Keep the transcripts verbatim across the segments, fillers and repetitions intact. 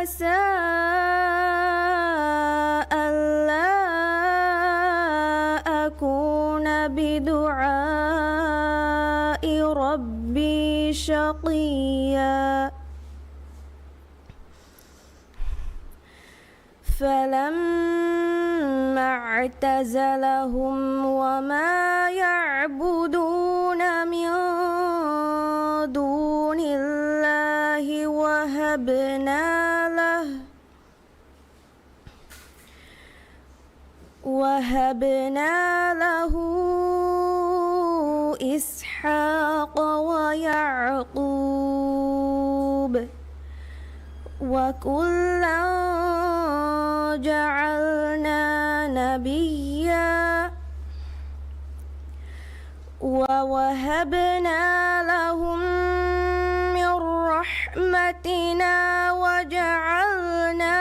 عسى ألا أكون بدعاء ربي شقيا. فلما اعتزلهم وما يعبدون من دون الله وهبنا له وهبنا له إسحاق ويعقوب وكلا جعلنا نبيا ووهبنا لهم من رحمتنا وجعلنا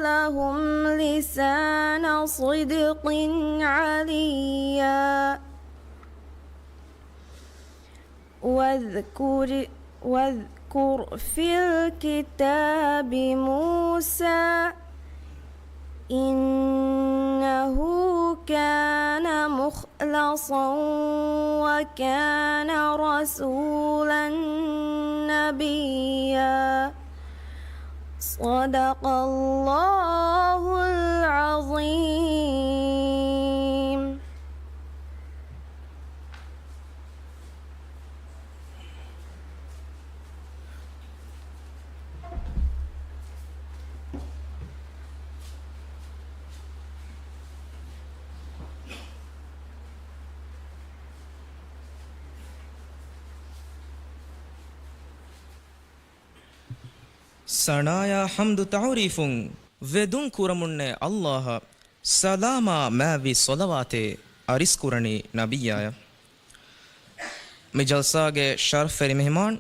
لهم لسان صدق عليا. واذكر، واذكر في الكتاب موسى إنه كان مخلصا وكان رسولا نبيا. صدق الله العظيم. ސަނާޔާ ޙަމްދު ތަޢުރީފުން ވެދުން ކުރަމުންނޭ ﷲ އަށް، ސަލާމާ މާތްވި ޞަލަވާތެއް އަރިސްކުރަނީ ނަބިއްޔާޔަށް. މި ޖަލްސާގެ ޝަރަފްވެރި މެހެމާން،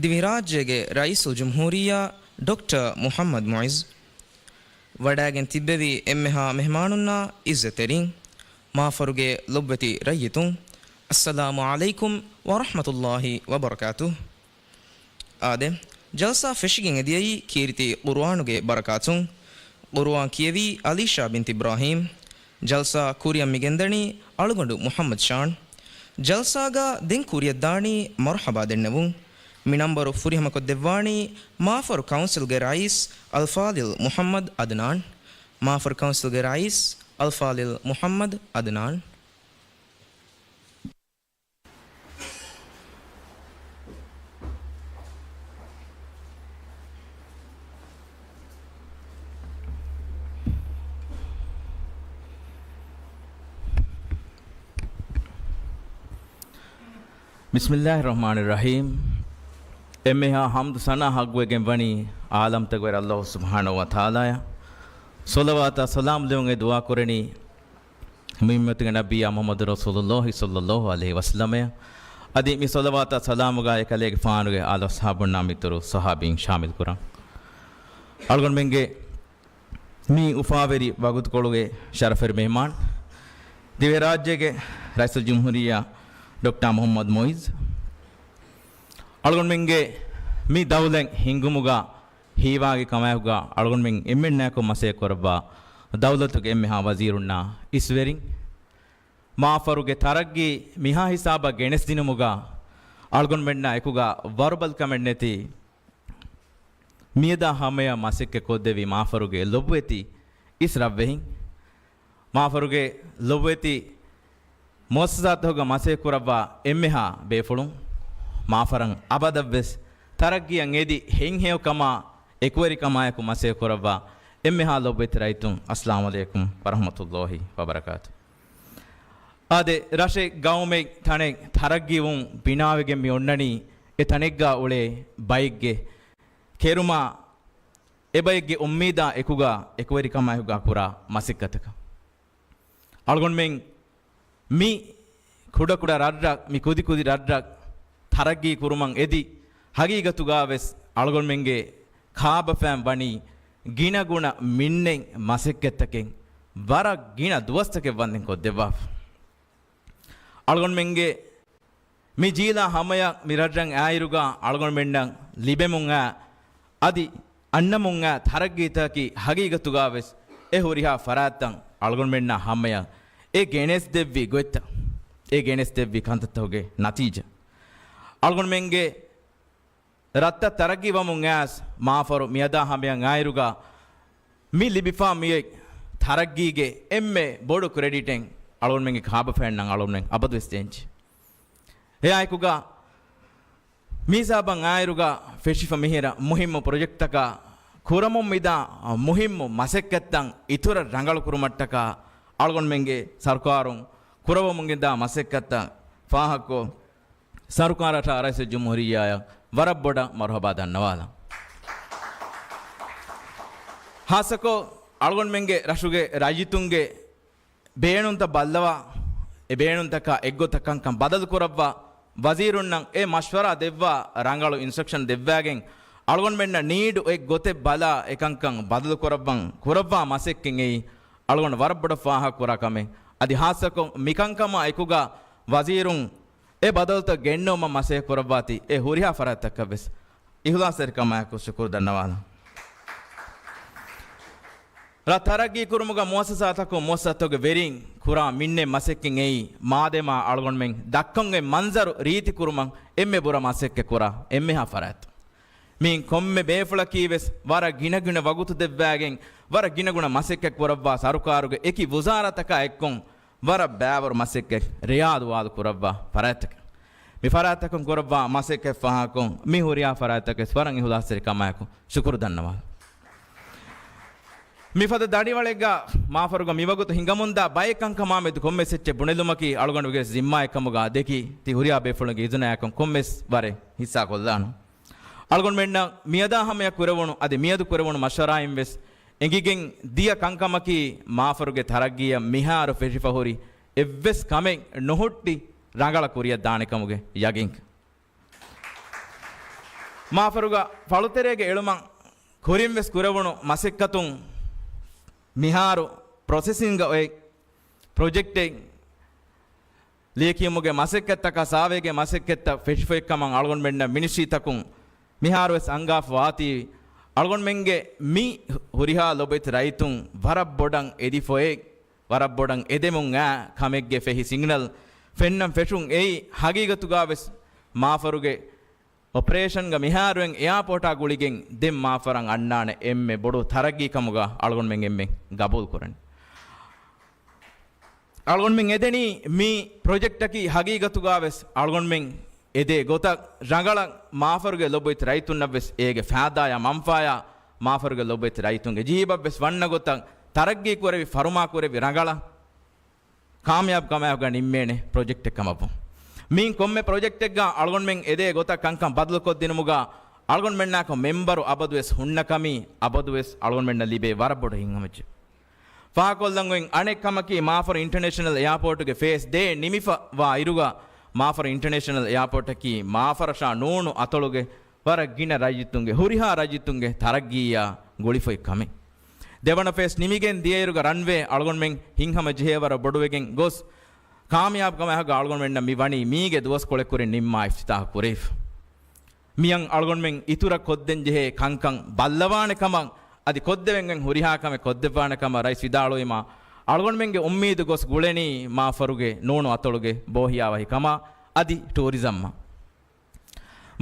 ދިވެހިރާއްޖޭގެ ރައީސުލްޖުމްހޫރިއްޔާ ޑޮކްޓަރ މުޙައްމަދު މުޢިއްޒު. ވަޑައިގެން ތިއްބެވި އެންމެހާ މެހެމާނުންނާ ޢިއްޒަތްތެރިން، މާފަރުގެ ލޮބުވެތި ރައްޔިތުން، އައްސަލާމު ޢަލައިކުމް ވަރަޙްމަތުﷲ ވަބަރަކާތުހު. އާދެ، ޖަލްސާ ފެށިގެން އެދިޔައީ ކީރިތި ޤުރުއާނުގެ ބަރަކާތުން. ޤުރުއާން ކިޔެވީ އަލީޝާ ބިންތު އިބްރާހީމް. ޖަލްސާ ކުރިއަށް މި ގެންދަނީ އަޅުގަނޑު މުޙައްމަދު ޝާން. ޖަލްސާގަ ދެން ކުރިއަށްދާނީ މަރުޙަބާ ދެންނެވުން. މި ނަންބަރު ފުރިހަމަކޮށްދެއްވާނީ މާފަރު ކައުންސިލްގެ ރައީސް އަލްފާޟިލް މުޙައްމަދު އަދްނާން. މާފަރު ކައުންސިލްގެ ރައީސް އަލްފާޟިލް މުޙައްމަދު އަދްނާން. بسم الله الرحمن الرحيم. އެންމެހާ ޙަމްދު ސަނާ ޙައްޤުވެގެން ވަނީ ޢާލަމްތަކުގެ ރައްޔިތު ﷲ ސުބްޙާނަހޫ ވަތަޢާލާއަށް. ޞަލަވާތާ ސަލާމް ލެވުން އެ ދުޢާ ކުރަނީ މި އުއްމަތުގެ ނަބިއްޔާ މުޙައްމަދު ރަސޫލުﷲ ޞައްލަﷲ ޢަލައިހި ވަސައްލަމަށް. އަދި މި ޞަލަވާތާ ސަލާމުގަ އެކަލޭގެފާނުގެ އާލު އަޞްޙާބުންނާ މިތުރު ޞަޙާބީން ޝާމިލް ކުރަން. އަޅުގަނޑުމެންގެ މި އުފާވެރި ވަގުތުކޮޅުގެ ޝަރަފްވެރި މެހެމާން، ދިވެހިރާއްޖޭގެ ރައީސުލްޖުމްހޫރިއްޔާ ޑޮކްޓަރ މުޙައްމަދު މުޢިއްޒު، އަޅުގަނޑުމެންގެ މި ދައުލަތް ހިންގުމުގަ ހީވާގި ކަމާއެކުގަ އަޅުގަނޑުމެން އެންމެންނާއެކު މަސައްކަތް ކުރައްވާ ދައުލަތުގެ އެންމެހާ ވަޒީރުންނާ އިސްވެރިން، މާފަރުގެ ތަރައްގީ މިހާ ހިސާބަށް ގެނެސްދިނުމުގަ އަޅުގަނޑުމެންނާ އެކުގަ ވަރުބަލިކަމެއްނެތި މިއަދާ ހަމަޔަށް މަސައްކަތް ކޮށްދެއްވި މާފަރުގެ ލޮބުވެތި އިސް ރަށްވެހިން، މާފަރުގެ ލޮބުވެތި މުއައްސަސާތަކުގަ މަސައްކަތް ކުރައްވާ އެންމެހާ ބޭފުޅުން، މާފަރަށް އަބަދަށްވެސް ތަރައްގީއަށް އެދި ހެންހެޔޮކަމާ އެކުވެރިކަމާއެކު މަސައްކަތް ކުރައްވާ އެންމެހާ ލޮބުވެތި ރައްޔިތުން، އައްސަލާމު ޢަލައިކުމް ވަރަޙްމަތުﷲ ވަބަރަކާތު. އާދެ، ރަށެއް، ގައުމެއް، ތަނެއް ތަރައްގީވުން ބިނާވެގެން މި އޮންނަނީ އެ ތަނެއްގަ އުޅޭ ބައެއްގެ ކެރުމާ، އެބައެއްގެ އުއްމީދާ އެކުގަ އެކުވެރިކަމާއެކުގަ ކުރާ މަސައްކަތަކަށް. އަޅުގަނޑުމެން މި ކުޑަކުޑަ ރަށްރަށް، މި ކުދިކުދި ރަށްރަށް ތަރައްގީ ކުރުމަށް އެދި، ހަގީގަތުގަވެސް އަޅުގަނޑުމެންގެ ކާބަފައިން ވަނީ ގިނަގުނަ މިންނެތް މަސައްކަތްތަކެއް، ވަރަށް ގިނަ ދުވަސްތަކެއް ވަންދެން ކޮށްދެއްވާފަ. އަޅުގަނޑުމެންގެ މި ޖީލާ ހަމަޔަށް މި ރަށްރަށް އާއިރުގަ އަޅުގަނޑުމެންނަށް ލިބެމުން އައި، އަދި އަންނަމުން އައި ތަރައްގީތަކަކީ ހަގީގަތުގަވެސް އެ ހުރިހާ ފަރާތްތައް އަޅުގަނޑުމެންނާ ހަމަޔަށް އެ ގެނެސްދެއްވި ގޮތްތައް، އެ ގެނެސްދެއްވި ކަންތައްތަކުގެ ނަތީޖާ. އަޅުގަނޑުމެންގެ ރަށްތައް ތަރައްގީ ވަމުން އައިސް މާފަރު މިއަދާ ހަމަޔަށް އައިއިރުގަ މި ލިބިފާ މިއޮތް ތަރައްގީގެ އެންމެ ބޮޑު ކްރެޑިޓެއް އަޅުގަނޑުމެންގެ ކާބަފައިންނަށް އަޅުގަނޑުމެން އަބަދުވެސް ދޭންޖެ. އެއާއެކުގަ މި ހިސާބަށް އާއިރުގަ ފެށިފަ މިހިރަ މުހިއްމު ޕްރޮޖެކްޓްތަކާ، ކުރަމުން މިދާ މުހިއްމު މަސައްކަތްތައް އިތުރަށް ރަނގަޅު ކުރުމަށްޓަކާ އަޅުގަނޑުމެންގެ ސަރުކާރުން ކުރަވަމުން ގެންދާ މަސައްކަތްތައް ފާހަގަކޮށް، ސަރުކާރަށާ ރައީސުލްޖުމްހޫރިއްޔާއަށް ވަރަށް ބޮޑަށް މަރުހަބާ ދަންނަވާލަން. ހާއްސަކޮށް އަޅުގަނޑުމެންގެ ރަށުގެ ރައްޔިތުންގެ ބޭނުންތައް ބައްލަވާ، އެ ބޭނުންތަކާ އެއްގޮތަށް ކަންކަން ބަދަލު ކުރައްވާ، ވަޒީރުންނަށް އެ މަޝްވަރާ ދެއްވާ، ރަނގަޅު އިންސްޓްރަކްޝަން ދެއްވާގެން، އަޅުގަނޑުމެންނަށް ނީޑު އެއްގޮތެއް ބަލާ އެކަންކަން ބަދަލު ކުރައްވަން، ކުރައްވާ މަސައްކަތް އެއީ އަޅުގަނޑު ވަރަށް ބޮޑަށް ފާހަގަ ކުރާ ކަމެއް. އަދި ހާއްސަކޮށް މިކަންކަމާ އެކުގަ ވަޒީރުން އެ ބަދަލުތައް ގެންނެވުމަށް މަސައްކަތް ކުރައްވާތީ އެ ހުރިހާ ފަރާތްތަކަށްވެސް އިހުލާސްތެރިކަމާއެކު ޝުކުރު ދަންނަވާލަން. ރަށް ތަރައްގީ ކުރުމުގަ މުއައްސަސާތަކުން މުއައްސަސާތަކުގެ ވެރިން ކުރާ މިންނެ މަސައްކަތް އެއީ މާދެމާ އަޅުގަނޑުމެން ދައްކަން އޮތް މަންޒަރު ރީތި ކުރުމަށް އެންމެ ބުރަ މަސައްކަތް ކުރާ އެންމެހާ ފަރާތް. މިއިން ކޮންމެ ބޭފުޅަކީ ވެސް ވަރަށް ގިނަގިނަ ވަގުތު ދެއްވާގެން، ވަރަށް ގިނަގުނަ މަސައްކަތް ކުރައްވާ ސަރުކާރުގެ އެކި ވުޒާރާތަކާ އެއްކޮން، ވަރަށް ބައިވަރު މަސައްކަތް ރެޔާދު ވާދު ކުރައްވާ ފަރާތްތަކެއް. މި ފަރާތްތަކުން ކުރައްވާ މަސައްކަތް ފާހަގަކޮށް، މި ހުރިހާ ފަރާތްތަކެސް ވަރަށް އިހުލާސްތެރިކަމާއެކު ޝުކުރު ދަންނަވާ. މިފަދަ ދަނޑިވަޅެއްގަ މާފަރުގަ މިވަގުތު ހިނގަމުންދާ ބައެއް ކަންކަމާމެދު ކޮންމެސް އެއްޗެއް ބުނެލުމަކީ އަޅުގަނޑުގެ ޒިންމާއެއް ކަމުގަ ދެކި، ތި ހުރިހާ ބޭފުޅުންގެ އިޒުނައާއެކު ކޮންމެސް ވަރެއް ހިއްސާ ކޮށްލާނަން. އަޅުގަނޑުމެންނަށް މިއަދާ ހަމަޔަށް ކުރެވުނު އަދި މިއަދު ކުރެވުނު މަޝްވަރާއިން ވެސް އެނގިގެން ދިޔަ ކަންކަމަކީ މާފަރުގެ ތަރައްގީއަށް މިހާރު ފެށިފަ ހުރި އެއްވެސް ކަމެއް ނުހުއްޓި ރަނގަޅަށް ކުރިއަށް ދާނެ ކަމުގެ ޔަގީންކަން. މާފަރުގަ ފަޅުތެރޭގަ އެޅުމަށް ކުރިން ވެސް ކުރެވުނު މަސައްކަތުން މިހާރު ޕްރޮސެސިންގަ އޮތް ޕްރޮޖެކްޓެއް ލިޔެކިޔުމުގެ މަސައްކަތްތަކާ ސާވޭގެ މަސައްކަތްތައް ފެށިފައި ކަމަށް އަޅުގަނޑުމެންނަށް މިނިސްޓްރީތަކުން މިހާރުވެސް އަންގާފަ ވާތީ، އަޅުގަނޑުމެންގެ މި ހުރިހާ ލޮބުވެތި ރައްޔިތުން ވަރަށް ބޮޑަށް އެދިފައޭ، ވަރަށް ބޮޑަށް އެދެމުން އާ ކަމެއްގެ ފެހި ސިގްނަލް ފެންނަން ފެށުން އެއީ، ހަގީގަތުގަވެސް މާފަރުގެ އޮޕަރޭޝަންގަ މިހާރުއެން އެއާޕޯޓާ ގުޅިގެން ދެން މާފަރަށް އަންނާނެ އެންމެ ބޮޑު ތަރައްގީ ކަމުގަ އަޅުގަނޑުމެން އެންމެ ގަބޫލު ކުރަނީ. އަޅުގަނޑުމެން އެދެނީ މި ޕްރޮޖެކްޓަކީ ހަގީގަތުގަވެސް އަޅުގަނޑުމެން އެދޭ ގޮތަށް ރަނގަޅަށް މާފަރުގެ ލޮބުވެތި ރައްޔިތުންނަށްވެސް އޭގެ ފާއިދާޔާ މަންފާޔާ މާފަރުގެ ލޮބުވެތި ރައްޔިތުންގެ ޖީބަށްވެސް ވަންނަ ގޮތަށް ތަރައްގީ ކުރެވި ފަރުމާ ކުރެވި ރަނގަޅަށް ކާމިޔާބު ކަމާއެކުގަ ނިންމޭނެ ޕްރޮޖެކްޓެއް ކަމަށްވުން. މިއިން ކޮންމެ ޕްރޮޖެކްޓެއްގަ އަޅުގަނޑުމެން އެދޭ ގޮތަށް ކަންކަން ބަދަލުކޮށްދިނުމުގަ އަޅުގަނޑުމެންނާކު މެމްބަރު އަބަދުވެސް ހުންނަ ކަމީ އަބަދުވެސް އަޅުގަނޑުމެންނަށް ލިބޭ ވަރަށް ބޮޑު ހިތްހަމަޖެހުން. ފާހަގަކޮށްލަން އޮތް އަނެއް ކަމަކީ މާފަރު އިންޓަރނޭޝަނަލް އެއާޕޯޓުގެ ފޭސް ދޭއް ނިމިފަ ވާ އިރުގަ މާފަރު އިންޓަރނޭޝަނަލް އެއާޕޯޓަކީ މާފަރަށާ ނޫނު އަތޮޅުގެ ވަރަށް ގިނަ ރައްޔިތުންގެ، ހުރިހާ ރައްޔިތުންގެ ތަރައްގީއާ ގުޅިފައި ކަމެއް. ދެވަނަ ފޭސް ނިމިގެން ދިޔައިރުގަ ރަންވޭ އަޅުގަނޑުމެން ހިތްހަމަޖެހޭ ވަރަށް ބޮޑުވެގެން ގޮސް، ކާމިޔާބު ކަމާއެކުގަ އަޅުގަނޑުމެންނަށް މި ވަނީ މީގެ ދުވަސްކޮޅެއްކުރިން ނިންމާ އިފްތިތާހު ކުރެވިފަ. މިއަށް އަޅުގަނޑުމެން އިތުރަށް ކޮށްދޭންޖެހޭ ކަންކަން ބައްލަވާނެ ކަމަށް، އަދި ކޮށްދެވެން އޮތް ހުރިހާ ކަމެއް ކޮށްދެއްވާނެ ކަމަށް ރައީސް ވިދާޅުވީމާ، އަޅުގަނޑުމެންގެ އުއްމީދު ގޮސް ގުޅެނީ މާފަރުގެ ނޫނު އަތޮޅުގެ ބޯހިޔާވަހިކަމާ އަދި ޓޫރިޒަމްއަށް.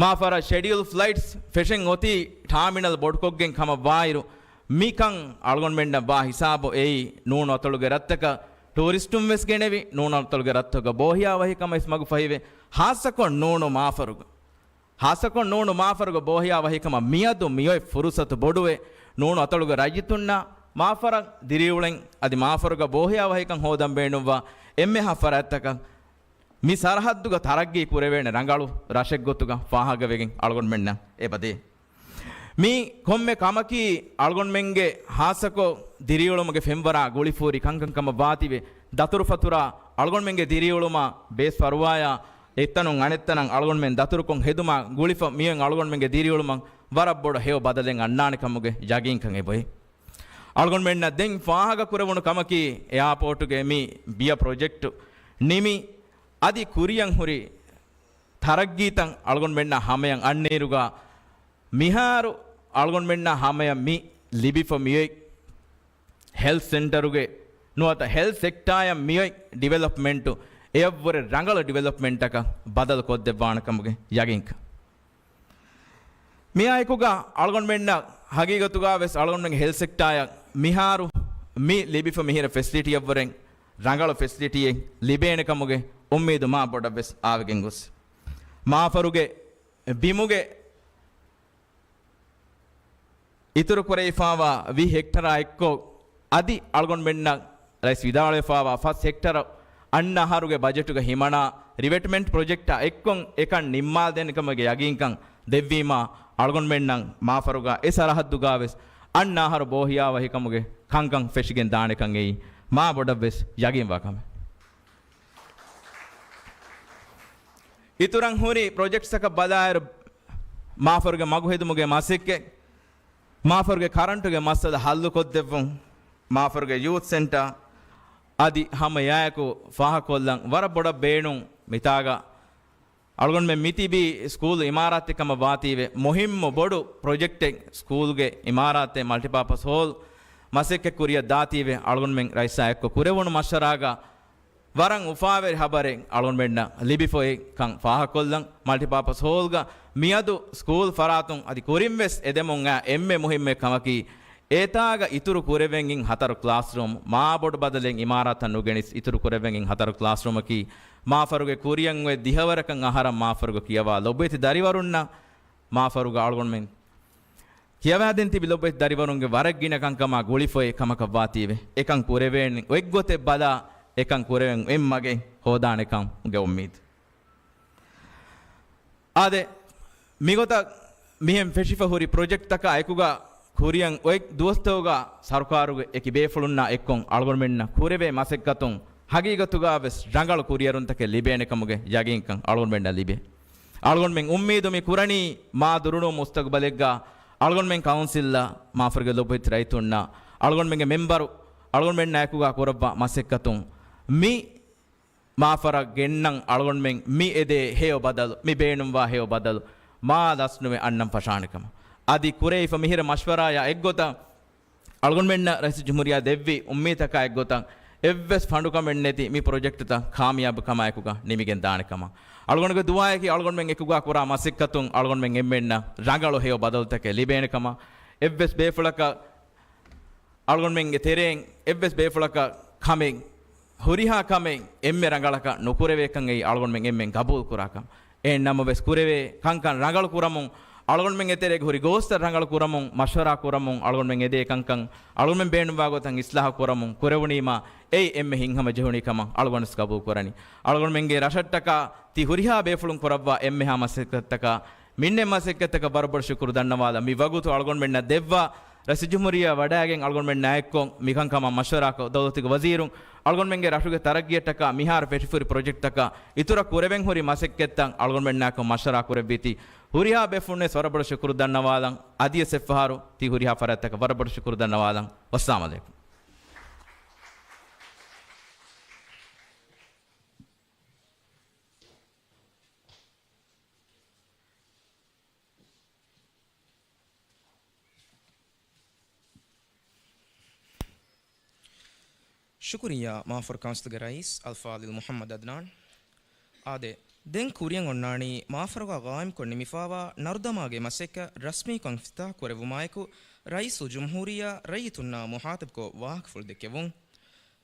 މާފަރަށް ޝެޑިއުލް ފްލައިޓްސް ފެށެން އޮތީ ޓާމިނަލް ބޮޑުކޮށްގެން ކަމަށް ވާއިރު، މިކަން އަޅުގަނޑުމެންނަށް ވާ ހިސާބު އެއީ، ނޫނު އަތޮޅުގެ ރަށްތަކަށް ޓޫރިސްޓުން ވެސް ގެނެވި، ނޫނު އަތޮޅުގެ ރަށްތަކުގަ ބޯހިޔާވަހިކަމަށް ވެސް މަގުފަހިވެ، ހާއްސަކޮށް ނޫނު މާފަރުގަ، ހާއްސަކޮށް ނޫނު މާފަރުގަ ބޯހިޔާވަހިކަމަށް މިއަދު މިއޮތް ފުރުސަތު ބޮޑުވެ، ނޫނު އަތޮޅުގެ ރައްޔިތުންނަށް މާފަރަށް ދިރިއުޅެން އަދި މާފަރުގަ ބޯހިޔާވަހިކަން ހޯދަން ބޭނުންވާ އެންމެހާ ފަރާތްތަކަށް މި ސަރަހައްދުގަ ތަރައްގީ ކުރެވޭނެ ރަނގަޅު ރަށެއްގޮތުގަ ފާހަގަވެގެން އަޅުގަނޑުމެންނަށް އެބަދޭ. މި ކޮންމެ ކަމަކީ އަޅުގަނޑުމެންގެ ހާއްސަކޮށް ދިރިއުޅުމުގެ ފެންވަރާ ގުޅިފޫރި ކަންކަން ކަމަށް ވާތީވެ، ދަތުރުފަތުރާ އަޅުގަނޑުމެންގެ ދިރިއުޅުމާ ބޭސް ފަރުވާޔާ އެއްތަނުން އަނެއްތަނަށް އަޅުގަނޑުމެން ދަތުރުކޮށް ހެދުމާ ގުޅިފަ މިއޮތް އަޅުގަނޑުމެންގެ ދިރިއުޅުމަށް ވަރަށް ބޮޑު ހެޔޮ ބަދަލެއް އަންނާނެ ކަމުގެ ޔަގީންކަން އެބައޮތް. އަޅުގަނޑުމެންނަށް ދެން ފާހަގަ ކުރެވުނު ކަމަކީ، އެއާޕޯޓުގެ މި ބިޔަ ޕްރޮޖެކްޓު ނިމި، އަދި ކުރިއަށް ހުރި ތަރައްގީތައް އަޅުގަނޑުމެންނާ ހަމަޔަށް އަންނައިރުގަ، މިހާރު އަޅުގަނޑުމެންނަށް ހަމަޔަށް މި ލިބިފަ މިއޮތް ހެލްތް ސެންޓަރުގެ ނުވަތަ ހެލްތް ސެކްޓާއަށް މިއޮތް ޑިވެލޮޕްމަންޓު އެޔަށްވުރެ ރަނގަޅު ޑިވެލޮޕްމަންޓަކަށް ބަދަލު ކޮށްދެއްވާނެ ކަމުގެ ޔަގީންކަން. މިއާއެކުގަ އަޅުގަނޑުމެންނަށް ހަގީގަތުގަ ވެސް އަޅުގަނޑުމެންގެ ހެލްތް ސެކްޓާއަށް މިހާރު މި ލިބިފަ މިހިރަ ފެސިލިޓީއަށްވުރެ ރަނގަޅު ފެސިލިޓީއެއް ލިބޭނެ ކަމުގެ އުއްމީދު މާ ބޮޑަށް ވެސް އާވެގެން ގޮސް، މާފަރުގެ ބިމުގެ އިތުރު ކުރެވިފައިވާ ވިހި ހެކްޓަރާ އެއްކޮށް، އަދި އަޅުގަނޑުމެންނަށް ރައީސް ވިދާޅުވެފައިވާ ފަސް ހެކްޓަރ އަންނަ އަހަރުގެ ބަޖެޓުގަ ހިމަނާ ރިވެޓްމަންޓް ޕްރޮޖެކްޓާ އެއްކޮށް އެކަން ނިންމާލަދޭނެ ކަމުގެ ޔަގީންކަން ދެއްވީމާ، އަޅުގަނޑުމެންނަށް މާފަރުގަ އެ ސަރަހައްދުގަ ވެސް އަންނަ އަހަރު ބޯހިޔާވަހިކަމުގެ ކަންކަން ފެށިގެން ދާނެކަން އެއީ މާ ބޮޑަށް ވެސް ޔަގީންވާ ކަމެއް. އިތުރަށް ހުރި ޕްރޮޖެކްޓްސްތަކަށް ބަލާއިރު، މާފަރުގެ މަގު ހެދުމުގެ މަސައްކަތް، މާފަރުގެ ކަރަންޓުގެ މައްސަލަ ހައްލުކޮށްދެއްވުން، މާފަރުގެ ޔޫތް ސެންޓާ އަދި ހަމަ އެއާއެކު ފާހަގަކޮށްލަން ވަރަށް ބޮޑަށް ބޭނުން. މިތާގަ އަޅުގަނޑުމެން މިތިބީ ސްކޫލް އިމާރާތެއް ކަމަށް ވާތީވެ، މުހިއްމު ބޮޑު ޕްރޮޖެކްޓެއް ސްކޫލްގެ އިމާރާތެއް، މަލްޓިޕާޕަސް ހޯލް މަސައްކަތް ކުރިއަށް ދާތީވެ، އަޅުގަނޑުމެން ރައީސާ އެއްކޮށް ކުރެވުނު މަޝްވަރާގަ ވަރަށް އުފާވެރި ހަބަރެއް އަޅުގަނޑުމެންނަށް ލިބިފައި ކަން ފާހަގަކޮށްލަން. މަލްޓިޕާޕަސް ހޯލްގަ މިއަދު ސްކޫލް ފަރާތުން އަދި ކުރިންވެސް އެދެމުން އައި އެންމެ މުހިއްމު ކަމަކީ، އެތާގަ އިތުރު ކުރެވެން އިން ހަތަރު ކްލާސްރޫމް، މާ ބޮޑު ބަދަލެއް އިމާރާތަށް ނުގެނިސް އިތުރު ކުރެވެން އިން ހަތަރު ކްލާސްރޫމަކީ، މާފަރުގެ ކުރިއަށް އޮތް ދިހަވަރަކަށް އަހަރަށް މާފަރުގަ ކިޔަވާ ލޮބުވެތި ދަރިވަރުންނަށް މާފަރުގަ އަޅުގަނޑުމެން ކިޔަވާދިން ތިބި ލޮބުވެތި ދަރިވަރުންގެ ވަރަށް ގިނަ ކަންކަމާ ގުޅިފައި ކަމަކަށް ވާތީވެ، އެކަން ކުރެވޭނެ އޮތްގޮތެއް ބަލާ، އެކަން ކުރެވެން އޮތް މަގެއް ހޯދާނެކަމުގެ އުއްމީދު. އާދެ، މިގޮތަށް މިހެން ފެށިފަ ހުރި ޕްރޮޖެކްޓްތަކާ އެކުގަ ކުރިއަށް އޮތް ދުވަސްތަކުގަ ސަރުކާރުގެ އެކި ބޭފުޅުންނާ އެއްކޮށް އަޅުގަނޑުމެންނަށް ކުރެވޭ މަސައްކަތުން ހަގީގަތުގަ ވެސް ރަނގަޅު ކުރިއެރުންތަކެއް ލިބޭނެ ކަމުގެ ޔަގީންކަން އަޅުގަނޑުމެންނަށް ލިބޭ. އަޅުގަނޑުމެން އުއްމީދު މި ކުރަނީ މާ ދުރުނު މުސްތަގުބަލެއްގަ އަޅުގަނޑުމެން ކައުންސިލްއަށް މާފަރުގެ ލޮބުވެތި ރައްޔިތުންނަށް އަޅުގަނޑުމެންގެ މެމްބަރު އަޅުގަނޑުމެންނާ އެކުގަ ކުރައްވާ މަސައްކަތުން މި މާފަރަށް ގެންނަން އަޅުގަނޑުމެން މި އެދޭ ހެޔޮ ބަދަލު، މި ބޭނުންވާ ހެޔޮ ބަދަލު މާ ލަސްނުވެ އަންނަން ފަށާނެކަމަށް. އަދި ކުރެވިފަ މިހިރަ މަޝްވަރާޔާ އެއްގޮތަށް އަޅުގަނޑުމެންނަށް ރައީސުލްޖުމްހޫރިއްޔާ ދެއްވި އުއްމީދުތަކާ އެއްގޮތަށް އެއްވެސް ފަނޑުކަމެއް ނެތި މި ޕްރޮޖެކްޓްތައް ކާމިޔާބުކަމާއެކުގަ ނިމިގެން ދާނެކަމަށް. އަޅުގަނޑުގެ ދުޢާއަކީ އަޅުގަނޑުމެން އެކުގަ ކުރާ މަސައްކަތުން އަޅުގަނޑުމެން އެންމެންނަށް ރަނގަޅު ހެޔޮ ބަދަލުތަކެއް ލިބޭނެކަމަށް. އެއްވެސް ބޭފުޅަކަށް އަޅުގަނޑުމެންގެ ތެރެއިން އެއްވެސް ބޭފުޅަކަށް ކަމެއް، ހުރިހާ ކަމެއް އެންމެ ރަނގަޅަކަށް ނުކުރެވޭކަން އެއީ އަޅުގަނޑުމެން އެންމެން ގަބޫލު ކުރާ ކަމެއް. އެހެން ނަމަވެސް ކުރެވޭ ކަންކަން ރަނގަޅު ކުރަމުން، އަޅުގަނޑުމެންގެ ތެރޭގަ ހުރި ގޯސްތައް ރަނގަޅު ކުރަމުން، މަޝްވަރާ ކުރަމުން، އަޅުގަނޑުމެން އެދޭ ކަންކަން އަޅުގަނޑުމެން ބޭނުންވާ ގޮތަށް އިސްލާހު ކުރަމުން ކުރެވުނީމާ، އެއީ އެންމެ ހިތްހަމަ ޖެހުނީ ކަމަށް އަޅުގަނޑުވެސް ގަބޫލު ކުރަނީ. އަޅުގަނޑުމެންގެ ރަށަށްޓަކާ ތި ހުރިހާ ބޭފުޅުން ކުރައްވާ އެންމެހާ މަސައްކަތްތަކާ މިންނެ މަސައްކަތްތަކަށް ވަރަށް ބޮޑު ޝުކުރު ދަންނަވާލަން. މި ވަގުތު އަޅުގަނޑުމެންނަށް ދެއްވާ ރައީސުލްޖުމްހޫރިއްޔާ ވަޑައިގެން އަޅުގަނޑުމެންނާ އެއްކޮށް މިކަންކަމަށް މަޝްވަރާކޮށް، ދައުލަތުގެ ވަޒީރުން އަޅުގަނޑުމެންގެ ރަށުގެ ތަރައްގީއަށްޓަކާ މިހާރު ފެށިފަހުރި ޕްރޮޖެކްޓްތަކާ އިތުރަށް ކުރެވެން ހުރި މަސައްކަތްތައް އަޅުގަނޑުމެންނާއެކު މަޝްވަރާ ކުރެއްވީތީ، ހުރިހާ ބޭފުޅުންވެސް ވަރަށް ބޮޑު ޝުކުރު ދަންނަވާލަން. އަދިވެސް އެއްފަހަރު ތި ހުރިހާ ފަރާތްތަކަށް ވަރަށް ބޮޑު ޝުކުރު ދަންނަވާލަން. ވައްސަލާމް ޢަލައިކުމް. ޝުކުރިއްޔާ މާފަރު ކައުންސިލްގެ ރައީސް އަލްފާޟިލް މުޙައްމަދު ޢަދްނާން. އާދެ، ދެން ކުރިއަށް އޮންނާނީ މާފަރުގަ ގާއިމްކޮށް ނިމިފައިވާ ނަރުދަމާގެ މަސައްކަތް ރަސްމީކޮށް އިފްތިތާޙް ކުރެއްވުމާއެކު، ރައީސުލްޖުމްހޫރިއްޔާ ރައްޔިތުންނާ މުޚާޠަބްކޮށް ވާހަކަފުޅު ދެއްކެވުން.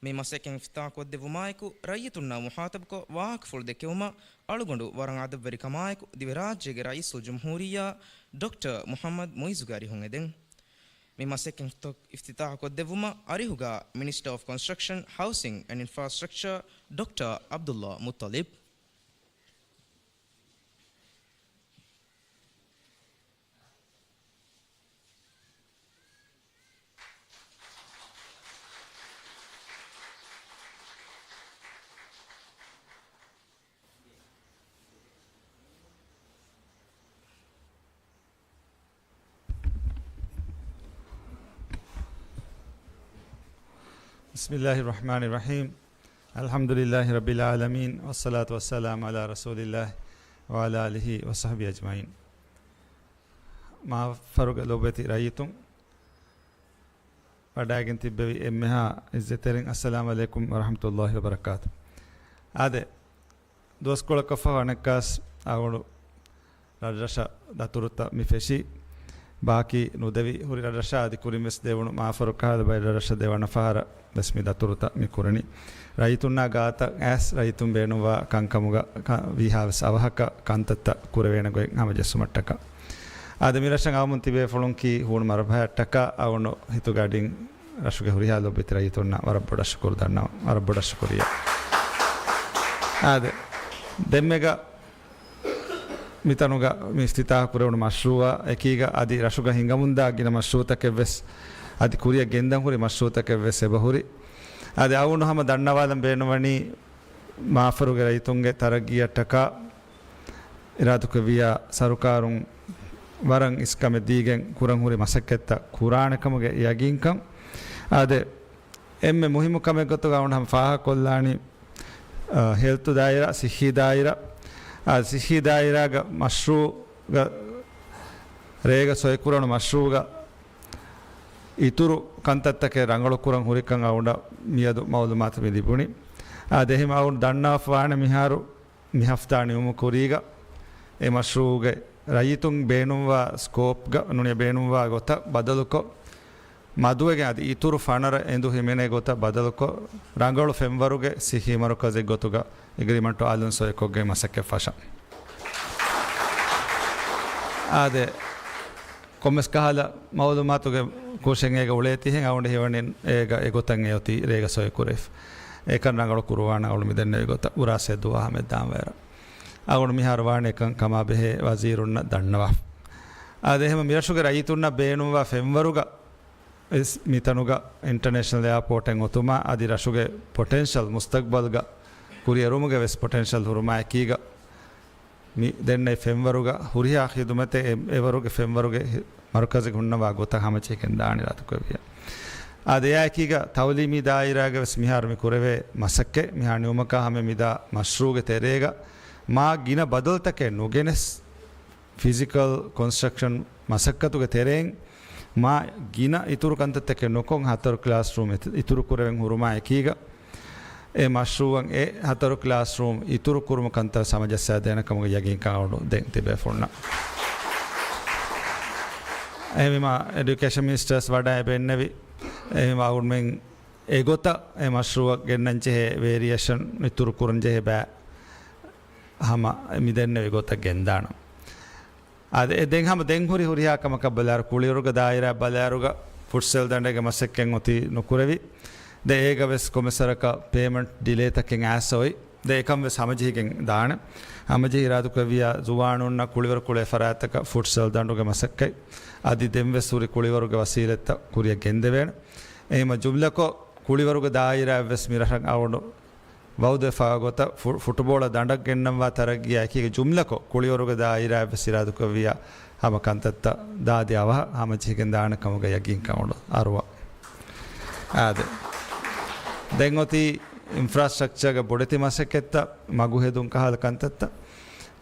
މި މަސައްކަތް އިފްތިތާޙް ކޮށްދެއްވުމާއެކު، ރައްޔިތުންނާ މުޚާޠަބްކޮށް ވާހަކަފުޅު ދެއްކެވުމަށް އަޅުގަނޑު ވަރަށް އަދަބުވެރިކަމާއެކު ދިވެހިރާއްޖޭގެ ރައީސުލްޖުމްހޫރިއްޔާ ޑޮކްޓަރ މުޙައްމަދު މުޢިއްޒުގެ އަރިހުން އެދެން. މި މަސައްކަތް އިފްތިތާޙް ކޮށްދެއްވުމަށް އަރިހުގަ މިނިސްޓަރ އޮފް ކޮންސްޓްރަކްޝަން، ހައުސިން އެންޑް އިންފްރާސްޓްރަކްޗަރ ޑޮކްޓަރ ޢަބްދުﷲ މުއްޠަލިބް. بسم الله الرحمن الرحيم. الحمد لله رب العالمين، والصلاة والسلام على رسول الله وعلى آله وصحبه أجمعين. މާފަރުގެ ލޮބުވެތި ރައްޔިތުން، ވަޑައިގެން ތިއްބެވި އެންމެހާ އިއްޒަތްތެރިން، އައްސަލާމް ޢަލައިކުމް ވަރަޙްމަތުﷲި ވަބަރަކާތު. އާދެ، ދުވަސްކޮޅަކަށްފަހު އަނެއްކާސް އަޅުގަނޑު ރަށްރަށަށް ދަތުރުތައް މި ފެށީ. ބާކީ ނުދެވި ހުރި ރަށްރަށާ އަދި ކުރިން ވެސް ދެވުނު މާފަރު ކަހަލަ ބައެއް ރަށްރަށަށް ދެވަނަ ފަހަރަށް ވެސް މި ދަތުރުތައް މި ކުރަނީ. ރައްޔިތުންނާ ގާތަށް އައިސް ރައްޔިތުން ބޭނުންވާ ކަންކަމުގަ ކަ-، ވީހާވެސް އަވަހަކަށް ކަންތައްތައް ކުރެވޭނެ ގޮތް ހަމަޖެއްސުމަށްޓަކާ. އާދެ، މި ރަށަށް އައުމުން ތިބޭފުޅުން ކީ ހޫނު މަރުބަހައަށްޓަކާ އަޅުގަނޑު ހިތުގަޑިން ރަށުގެ ހުރިހާ ލޮބުވެތި ރައްޔިތުންނަށް ވަރަށް ބޮޑަށް ޝުކުރު ދަންނަވަން، ވަރަށް ބޮޑަށް ޝުކުރިއްޔާ. އާދެ، ދެންމެގަ މިތަނުގަ މި އިފްތިތާޙު ކުރެވުނު މަޝްރޫޢާ އެކީގަ އަދި ރަށުގަ ހިނގަމުންދާ ގިނަ މަޝްރޫޢުތަކެއްވެސް، އަދި ކުރިއަށް ގެންދަން ހުރި މަޝްރޫޢުތަކެއްވެސް އެބަހުރި. އަދި އަޅުގަނޑު ހަމަ ދަންނަވާލަން ބޭނުންވަނީ، މާފަރުގެ ރައްޔިތުންގެ ތަރައްގީއަށްޓަކާ އިރާދަކުރެއްވިއްޔާ، ސަރުކާރުން ވަރަށް އިސްކަމެއް ދީގެން ކުރަން ހުރި މަސައްކަތްތައް ކުރާނެ ކަމުގެ ޔަގީންކަން. އާދެ، އެންމެ މުހިއްމު ކަމެއް ގޮތުގަ އަޅުގަނޑު ހަމަ ފާހަގަކޮށްލާނީ، އަ، ހެލްތު ދާއިރާ، ސިއްހީ ދާއިރާ، އާ، ސިއްހީ ދާއިރާގަ މަޝްރޫޢުގަ، ރޭގަ ސޮއިކުރަނު މަޝްރޫޢުގަ އިތުރު ކަންތައްތަކެއް ރަނގަޅުކުރަން ހުރިކަން އަޅުގަނޑަށް މިއަދު މައުލޫމާތު މި ލިބުނީ. އާދެ، އެހެން އަޅުގަނޑު ދަންނަވާފަވާނެ މިހާރު މި ހަފްތާ ނިމުމު ކުރީގަ އެ މަޝްރޫޢުގެ ރައްޔިތުން ބޭނުންވާ ސްކޯޕްގަ ނޫނީ ބޭނުންވާ ގޮތަށް ބަދަލުކޮށް، މަދުވެގެން އަދި އިތުރު ފަނަރަ އެނދު ހިމެނޭ ގޮތަށް ބަދަލުކޮށް، ރަނގަޅު ފެންވަރުގެ ސިއްހީ މަރުކަޒެއް ގޮތުގަ އެގްރިމަންޓު އަލުން ސޮއިކޮށްގެން މަސައްކަތް ފަށަން. އާދެ، ކޮންމެސް ކަހަލަ މައުލޫމާތުގެ ކުށެއް އޭގަ އުޅޭތީހެން އަޅުގަނޑު ހީވަނީ އޭގަ އެގޮތަށް އެއޮތީ ރޭގަ ސޮއިކުރެވިފަ. އެކަން ރަނގަޅު ކުރުވާނަން އަޅުގަނޑު މިދެންނެވި ގޮތަށް އުރާސޭ ދުވާ ހަމައެއް ދާން ވައިރަށް. އަޅުގަނޑު މިހާރު ވާނެ އެކަން ކަމާ ބެހޭ ވަޒީރުންނަށް ދަންނަވާ. އާދެ، އެހެން މިރަށުގެ ރައްޔިތުންނަށް ބޭނުންވާ ފެންވަރުގަ އިސް މިތަނުގަ އިންޓަނޭޝަނަލް އެއާޕޯޓެއް އޮތުމާ އަދި ރަށުގެ ޕޮޓެންޝަލް މުސްތަގްބަލްގަ ކުރިއެރުމުގެ ވެސް ޕޮޓެންޝަލް ހުރުމާ އެކީގަ މި ދެންނެވި ފެންވަރުގަ ހުރިހާ ޚިދުމަތެއް އެ-، އެވަރުގެ ފެންވަރުގެ ހި-، މަރުކަޒެއް ހުންނަވާ ގޮތަށް ހަމަޖެހިގެން ދާނެ އިރާދަކުރެއްވިއްޔާ. އާދެ، އެއާ އެކީގަ ތައުލީމީ ދާއިރާގަ ވެސް މިހާރު މި ކުރެވޭ މަސައްކަތް މިހާ ނިމުމަކާ ހަމަ މިދާ މަޝްރޫޢުގެ ތެރޭގަ މާ ގިނަ ބަދަލުތަކެއް ނުގެނެސް، ފިޒިކަލް ކޮންސްޓްރަކްޝަން މަސައްކަތުގެ ތެރެއިން މާ ގިނަ އިތުރު ކަންތައްތަކެއް ނުކޮށް، ހަތަރު ކްލާސްރޫމް އިތު-، އިތުރު ކުރެވެން ހުރުމާ އެކީގަ، އެ މަޝްރޫޢަށް އެ ހަތަރު ކްލާސްރޫމް އިތުރު ކުރުމުގެ ކަންތައް ސަމަޖައްސާދޭނެ ކަމުގެ ޔަގީންކަން އަޅުގަނޑު ދެން ތިބޭފުޅުންނަށް. އެހެންވީމާ، އެޑިއުކޭޝަން މިނިސްޓަރސް ވަޑައި ބެންނެވި، އެހެންވީމާ، އަޅުގަނޑުމެން އެގޮތަށް އެ މަޝްރޫޢަށް ގެންނަން ޖެހޭ ވޭރިއޭޝަން އިތުރު ކުރަން ޖެހޭ ބައި ހަމަ މި ދެންނެވި ގޮތަށް ގެންދާނަން. އާދެ، އެ ދެން ހަމަ ދެން ހުރި ހުރިހާ ކަމަކަށް ބަލާއިރު، ކުޅިވަރުގެ ދާއިރާ ބަލާއިރުގަ ފުޓްސަލް ދަނޑެއްގެ މަސައްކަތް އޮތީ ނުކުރެވި. ދެން އޭގަ ވެސް ކޮންމެސް ވަރަކަށް ޕޭމަންޓް ޑިލޭތަކެއް އައިސް އޮތް. ދެން އެކަން ވެސް ހަމަޖެހިގެން ދާނެ. ހަމަޖެހި އިރާދަކުރެއްވިއްޔާ، ޒުވާނުންނަށް ކުޅިވަރު ކުޅޭ ފަރާތްތަކަށް ފުޓްސަލް ދަނޑުގެ މަސައްކަތް އަދި ދެން ވެސް ހުރި ކުޅިވަރުގެ ވަސީލަތްތައް ކުރިއަށް ގެންދެވޭނެ. އެހެންވީމާ، ޖުމްލަކޮށް ކުޅިވަރުގެ ދާއިރާއަށް ވެސް މި ރަށަށް އަޅުގަނޑު ވައުދުވެފައިވާ ގޮތަށް ފު-، ފުޓުބޯޅަ ދަނޑަށް ގެންނަންވާ ތަރައްގީއާ އެކީގަ ޖުމްލަކޮށް ކުޅިވަރުގެ ދާއިރާއަށް ވެސް އިރާދަކުރެއްވިއްޔާ ހަމަ ކަންތައްތައް ދާދި އަވަހަށް ހަމަޖެހިގެން ދާނެ ކަމުގެ ޔަގީންކަން އަޅުގަނޑު އަރުވާ. އާދެ. ދެން އޮތީ އިންފްރާސްޓްރަކްޗާގެ ބޮޑެތި މަސައްކަތްތައް، މަގުހެދުން ކަހަލަ ކަންތައްތައް.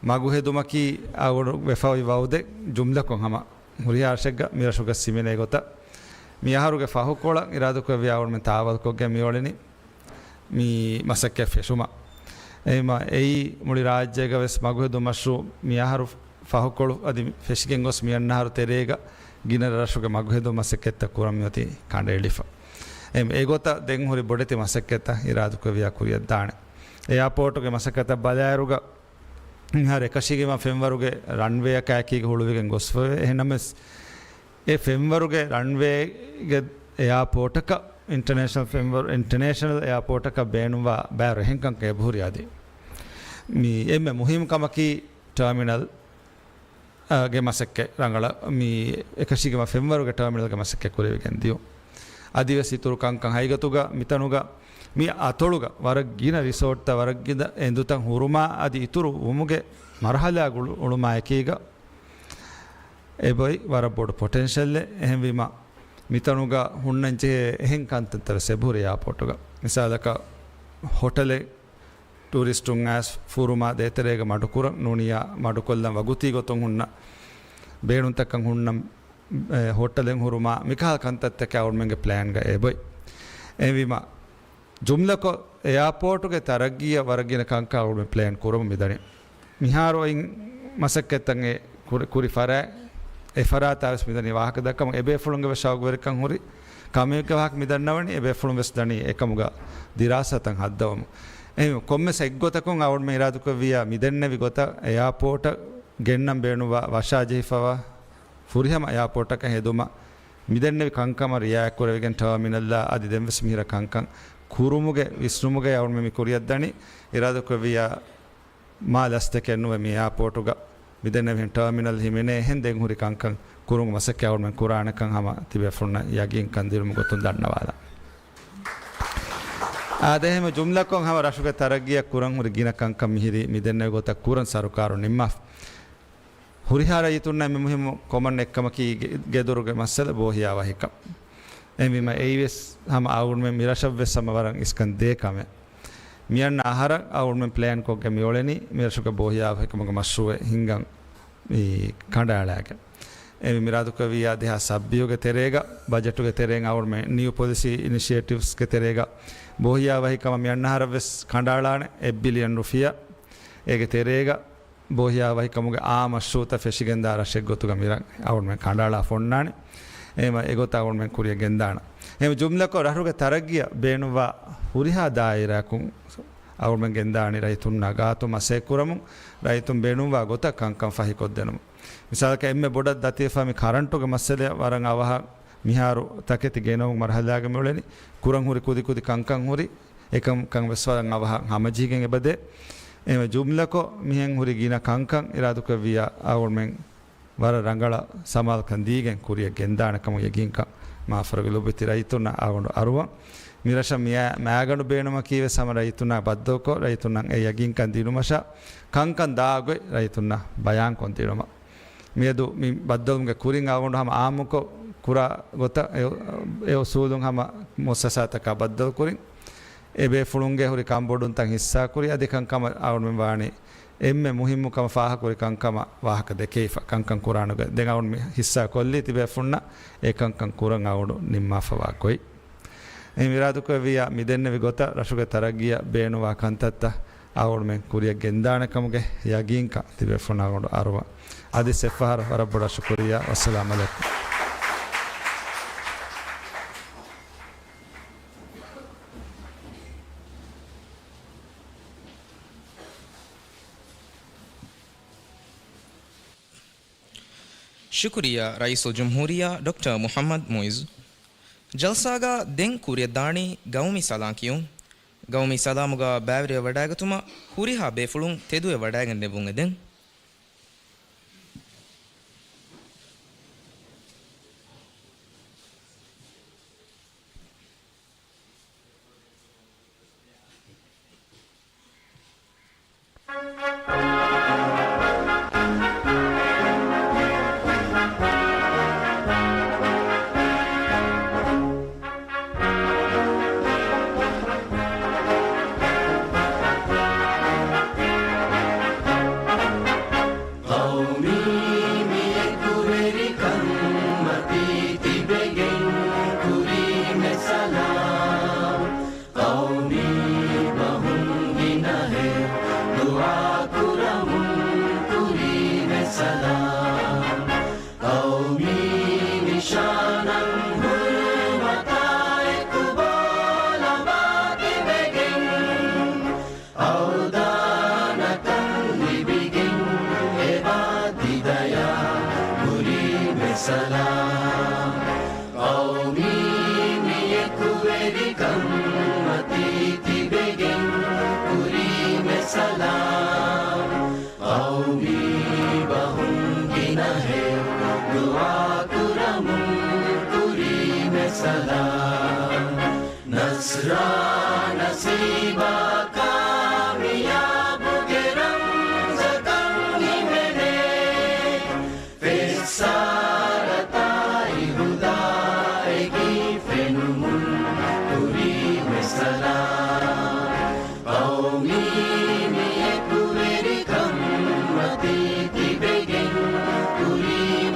މަގުހެދުމަކީ އަޅުގަނޑު ވެފައި ވައުދެއް ޖުމްލަކޮށް ހަމަ ހުރިހާ ރަށެއްގަ މި ރަށުގަ ހިމެނޭ ގޮތަށް މި އަހަރުގެ ފަހުކޮޅަށް އިރާދަކުރެއްވިއްޔާ އަޅުގަނޑުމެން ތާވަލުކޮށްގެން މިއުޅެނީ މި މަސައްކަތް ފެށުމަށް. އެހެންވީމާ، އެއީ މުޅި ރާއްޖޭގަ ވެސް މަގުހެދުން މަޝްރޫޢު މި އަހަރު ފަހުކޮޅު އަދި ފެށިގެން ގޮސް މި އަންނަ އަހަރު ތެރޭގަ ގިނަ ރަށުގެ މަގުހެދުން މަސައްކަތްތައް ކުރަން މިއޮތީ ކަނޑައެޅިފަ. އެ-، އެގޮތަށް ދެން ހުރި ބޮޑެތި މަސައްކަތްތައް އިރާދަކުރެއްވިއްޔާ ކުރިއަށް ދާނެ. އެއާޕޯޓުގެ މަސައްކަތަށް ބަލާއިރުގަ، މިހާރު އެކަށީގެންވާ ފެންވަރުގެ ރަންވޭއަކާ އެކީގަ ހުޅުވިގެން ގޮސްފަވޭ. އެހެންނަމަވެސް، އެ ފެންވަރުގެ ރަންވޭގެ އެއާޕޯޓަކަށް، އިންޓަނޭޝަނަލް ފެންވަރު، އިންޓަނޭޝަނަލް އެއާޕޯޓަކަށް ބޭނުންވާ ބައި ރެހެންކަން އެބަހުރި އަދި. މި އެންމެ މުހިއްމު ކަމަކީ ޓާމިނަލް، އާ، ގެ މަސައްކަތް ރަނގަޅަށް މި އެކަށީގެންވާ ފެންވަރުގެ ޓާމިނަލްގެ މަސައްކަތް ކުރެވިގެން ދިޔުން. އަދިވެސް އިތުރު ކަންކަން ހަގީގަތުގަ މިތަނުގަ މި އަތޮޅުގަ ވަރަށް ގިނަ ރިސޯޓްތައް، ވަރަށް ގިނަ އެނދުތައް ހުރުމާ އަދި އިތުރު ވުމުގެ މަރުހަލާ ގުޅު-، އުޅުމާ އެކީގަ އެބައޮތް ވަރަށް ބޮޑު ޕޮޓެންޝަލެއް. އެހެންވީމަ، މިތަނުގަ ހުންނަންޖެހޭ އެހެން ކަންތައްތައް ވެސް އެބަހުރި އެއާޕޯޓުގަ. މިސާލަކަށް، ހޮޓަލެއް ޓޫރިސްޓުން އައިސް ފުރުމާ ދޭތެރޭގަ މަޑުކުރަން ނޫނިއްޔާ މަޑުކޮށްލަން ވަގުތީ ގޮތުން ހުންނަ ބޭނުންތަކަށް ހުންނަ، އެ، ހޮޓަލެއް ހުރުމާ، މިކަހަލަ ކަންތައްތަކެއް އަޅުމެންގެ ޕްލޭންގަ އެބޮތް. އެހެންވީމަ، ޖުމްލަކޮށް، އެއާޕޯޓުގެ ތަރައްގީއަށް ވަރަށް ގިނަ ކަންކަން އަޅުމެން ޕްލޭން ކުރަމުން މިދަނީ. މިހާރު އޮތް މަސައްކަތްތައް އެ ކުރި، ކުރި ފަރާތް، އެ ފަރާތާވެސް މިދަނީ ވާހަކަ ދައްކަމުން. އެބޭފުޅުންގެ ވެސް ޝައުގުވެރިކަން ހުރި، ކަމެއްގެ ވާހަކަ މިދަންނަވަނީ، އެބޭފުޅުން ވެސް ދަނީ އެކަމުގަ ދިރާސާތައް ހައްދަވަމުން. އެހެން ކޮންމެސް އެއްގޮތަކުން އަޅުމެން އިރާދަކުރެއްވިއްޔާ މިދެންނެވި ގޮތަށް އެއާޕޯޓަށް ގެންނަން ބޭނުންވާ ވަށާ ޖެހިފަވާ ފުރިހަމަ އެއާޕޯޓަކަށް ހެދުމަށް މިދެންނެވި ކަންކަމަށް ރިއާޔަތްކުރެވިގެން ޓާމިނަލްއާ އަދި ދެންވެސް މިހިރަ ކަންކަން ކުރުމުގެ ވިސްނުމުގައި އަޅުމެން މި ކުރިއަށްދަނީ. އިރާދަކުރެއްވިއްޔާ މާ ލަސްތަކެއް ނުވެ މި އެއާޕޯޓުގަ މިދެންނެވިހެން ޓާމިނަލް ހިމެނޭ ހެން ދެން ހުރި ކަންކަން ކުރުމުގެ މަސައްކަތް އަޅުމެން ކުރާނެކަން ހަމަ ތިބޭފުޅުންނަށް ޔަގީންކަން ދިނުމުގެ ގޮތުން ދަންނަވާލަން. އާދެ، އެހެން ޖުމްލަކޮށް ހަމަ ރަށުގެ ތަރައްގީއަށް ކުރަން ހުރި ގިނަ ކަންކަން މިހިރީ މިދެންނެވި ގޮތަށް ކުރަން ސަރުކާރުން ނިންމާފަ. ހުރިހާ ރައްޔިތުންނަށް އެންމެ މުހިއްމު ކޮމަން އެއްކަމަކީ ގެ-، ގެދޮރުގެ މައްސަލަ ބޯހިޔާވަހިކަން. އެހެންވީމަ އެއީވެސް ހަމަ އަޅުގަނޑުމެން މިރަށަށްވެސް ހަމަ ވަރަށް އިސްކަން ދޭ ކަމެއް. މިއަންނަ އަހަރަށް އަޅުގަނޑުމެން ޕްލޭންކޮށްގެން މިއުޅެނީ މިރަށުގެ ބޯހިޔާވަހިކަމުގެ މަޝްރޫއެއް ހިންގަން މި ކަނޑައަޅާގެން. އެ މިރާދުކުރެއްވިއްޔާ ދެހާސް ސައްބީހުގެ ތެރޭގަ ބަޖެޓުގެ ތެރެއިން އަޅުގަނޑުމެން ނިއު ޕޮލިސީ އިނިޝިއޭޓިވްސްގެ ތެރޭގަ ބޯހިޔާވަހިކަމަށް މިއަންނަ އަހަރަށްވެސް ކަނޑައަޅާނެ އެއް ބިލިއަން ރުފިޔާ. އޭގެ ތެރޭގަ ބޯހިޔާވަހިކަމުގެ އާ މަޝްރޫއުތައް ފެށިގެންދާ ރަށެއްގޮތުގަ މިރަށް އަޅުގަނޑުމެން ކަނޑައަޅާފަ އޮންނާނެ. އެހެންވީމަ އެގޮތަށް އަޅުގަނޑުމެން ކުރިއަށް ގެންދާނަން. އެހެންވެ ޖުމްލަކޮށް ރަށުގެ ތަރައްގީއަށް ބޭނުންވާ ހުރިހާ ދާއިރާއަކުން އަޅުގަނޑުމެން ގެންދާނީ ރައްޔިތުންނާ ގާތު މަސައްކަތް ކުރަމުން، ރައްޔިތުން ބޭނުންވާ ގޮތަށް ކަންކަން ފަހިކޮށްދިނުމުން. މިސާލަކަށް އެންމެ ބޮޑަށް ދަތިވެފަ މި ކަރަންޓުގެ މައްސަލަ ވަރަށް އަވަހަށް މިހާރު ތަކެތި ގެނައުމުގެ މަރުހަލާގަ މިއުޅެނީ. ކުރަން ހުރި ކުދިކުދި ކަންކަން ހުރި، އެކަންކަން ވެސް ވަރަށް އަވަހަށް ހަމަޖެހިގެން އެބަދޭ. އެހެންވެ ޖުމްލަކޮށް މިހެން ހުރި ގިނަ ކަންކަން އިރާދަކުރެއްވިއްޔާ އަޅުގަނޑުމެން ވަރަށް ރަނގަޅަށް ސަމާލުކަން ދީގެން ކުރިއަށް ގެންދާނެ ކަމަށް ޔަގީންކަން މާފަރުގެ ލޮބުވެތި ރައްޔިތުންނަށް އަޅުގަނޑު އަރުވަން. މިރަށަށް މިއާ މައިގަނޑު ބޭނުމަކީ ވެސް ހަމަ ރައްޔިތުންނާ ބައްދަލުކޮށް، ރައްޔިތުންނަށް އެ ޔަގީންކަން ދިނުމަށާ، ކަންކަން ދާ ގޮތް ރައްޔިތުންނަށް ބަޔާންކޮށް ދިނުމަށް. މިއަދު މި ބައްދަލުވުމުގެ ކުރިން އަޅުގަނޑު ހަމަ އާއްމުކޮށް ކުރާ ގޮތަށް އެ، އެ އުސޫލުން ހަމަ މުއައްސަސާތަކާ ބައްދަލުކުރިން، އެބޭފުޅުންގެ ހުރި ކަންބޮޑުންތައް ހިއްސާކުރި، އަދި ކަންކަމަށް އަޅުގަނޑުމެން ވާނީ އެންމެ މުހިއްމު ކަމަށް ފާހަގަކުރި ކަންކަމަށް ވާހަކަ ދެކެވިފަ، ކަންކަން ކުރާނެ ގޮތް. ދެން އަޅުގަނޑު މި ހިއްސާ ކޮށްލީ ތިބޭފުޅުންނަށް އެ ކަންކަން ކުރަން އަޅުގަނޑު ނިންމާފަވާ ގޮތް. އެހެން އިރާދަކުރެއްވިއްޔާ މިދެންނެވި ގޮތަށް ރަށުގެ ތަރައްގީއަށް ބޭނުންވާ ކަންތައްތައް އަޅުގަނޑުމެން ކުރިއަށް ގެންދާނެ ކަމުގެ ޔަގީންކަން ތިބޭފުޅުންނަށް އަޅުގަނޑު އަރުވަން. އަދި އެއްފަހަރު ވަރަށް ބޮޑަށް ޝުކުރިއްޔާ. ވައްސަލާމް އަލައިކުމް. ޝުކުރިއްޔާ ރައީސުލްޖުމްހޫރިއްޔާ ޑޮކްޓަރ މުޙައްމަދު މުޢިއްޒު. ޖަލްސާގަ ދެން ކުރިއަށްދާނީ ގައުމީ ސަލާން ކިޔުން. ގައުމީ ސަލާމުގަ ބައިވެރިވެވަޑައިގަތުމަށް ހުރިހާ ބޭފުޅުން ތެދުވެވަޑައިގެން ދެއްވުން އެދެން. ޤައުމީ މި އެކުވެރިކަން މަތީ ތިބެގެން ކުރީމެ ސަލާމް. ޤައުމީ ބަހުން ގިނަހެއް ދުޢާ ކުރަމުން ކުރީމެ ސަލާމް. ޤައުމީ ނިޝާނަށް ހުރުމަތާ އެކު ބޯލަބާ ތިބެގެން، އަޅުދާނަކަން ލިބިގެން އެބާ ތިދަޔާ ކުރީމެ ސަލާމް. ޤައުމީ މި އެކުވެރިކަން މަތީ ތިބެގެން ކުރީމެ ސަލާމް. ޤައުމީ ބަހުން ގިނަހެއް ދުޢާ ކުރަމުން ކުރީމެ ސަލާމް. ނަޞްރާ ނަސީބާ ކާމިޔާބުގެ ރަމްޒަކަށް ހިމެނޭ. ފެއްސާރަތާއި ހުދާއެކީ ފެނުމުން ކުރީމެ ސަލާމް. ޤައުމީ މި އެކުވެރިކަން މަތީ ތިބެގެން ކުރީމެ